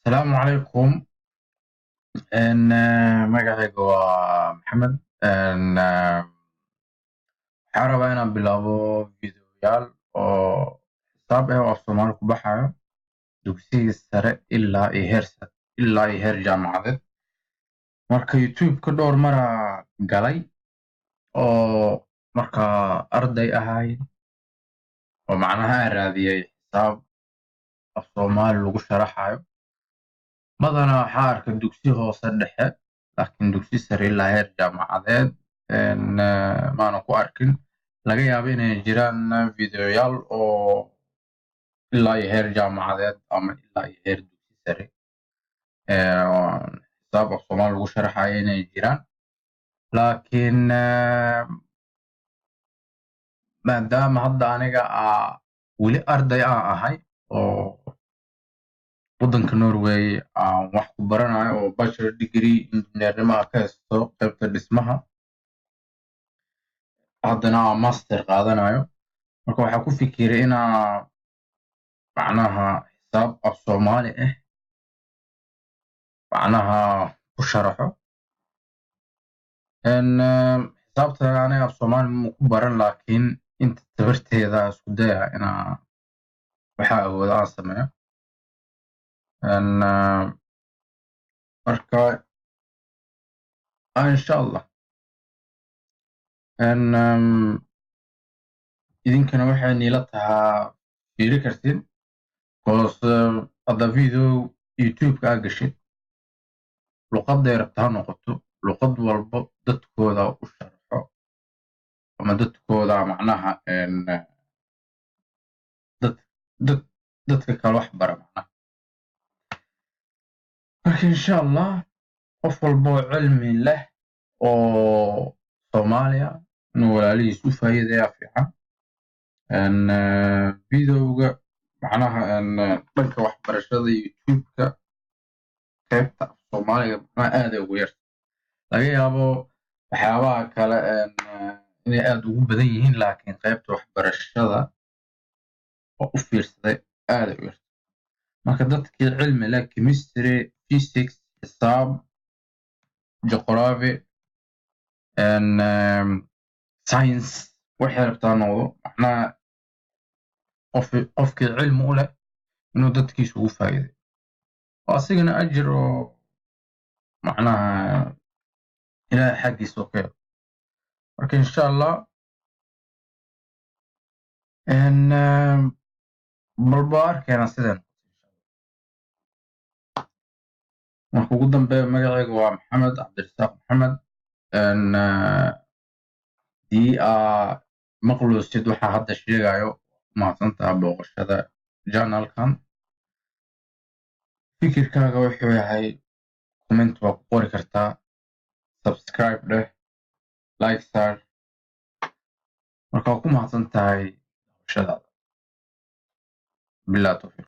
Asalaamu calaykum. Magacayga waa Maxamed. Waxaan rabaa inaan bilaabo videoyaal oo xisaab ah oo af Soomaali ku baxayo, dugsiga sare ilaa iyo heer jaamacadeed. Marka YouTube-ka dhowr maraa galay oo markaa arday ahay oo macnaha aan raadiyay xisaab af Soomaali lagu sharaxayo. Badanaa waxaa arkay dugsi hoose dhexe, laakiin dugsi sare ilaa heer jaamacadeed maanan ku arkin. Laga yaabo inay jiraan videoyaal oo ilaa iyo heer jaamacadeed ama ilaa iyo heer dugsi sare xisaab af Soomaali lagu sharaxayo inay jiraan, laakiin maadaama hadda aniga aa weli arday aan ahay oo waddanka Norway aan wax ku baranayo oo bachelor degree engineernimo aan ka haysto qaybta dhismaha, haddana aan master qaadanayo, marka waxaa ku fikiray inaa macnaha xisaab af Soomaali ah macnaha ku sharaxo. Xisaabta aniga af Soomaali ma ku baran, laakiin inta tabarteeda isku daya inaa waxaa awoodo aan sameeyo. Marka insha Allah idinkana waxay niila tahaa fiiri kartiin, because hadda video YouTube-ka aa gashid, luqaday rabta ha noqoto, luqad walbo dadkooda u sharxo ama dadkooda macnaha dad dad dadka kale wax bara macnaha. Marka insha Allah qof walba oo cilmi leh oo Soomaaliya inuu walaalihiis u faa'iideeyaa fiican. Videoga macnaha dhanka waxbarashada YouTube-ka qaybta af Soomaaliga macnaha aad ay ugu yartahay. Laga yaabo waxyaabaha kale inay aad ugu badan yihiin, laakiin qaybta waxbarashada oo u fiirsaday aad ay u yartahay. Marka dadkii cilmi leh, chemistry, physics, xisaab, geography, science, waxay rabtaa noqdo, macnaha qofkii cilmi u leh inuu dadkiisa ugu faa'iideeyo oo asigana ajir oo macnaha Ilaahay xaggiisa oo ka helo. Marka insha Allah bal baa arkaynaa sideen noqoto. Marka ugu dambeeya, magacayga waa Maxamed Cabdirasaaq Maxamed. Haddii aa maqloosid waxa hadda sheegayo, mahadsantaha booqashada channelkan. Fikirkaaga wuxuu yahay comment waa ku qori kartaa, subscribe dheh, like saar. Marka waa ku mahadsan tahay daawashadaada. Billahi tawfiiq.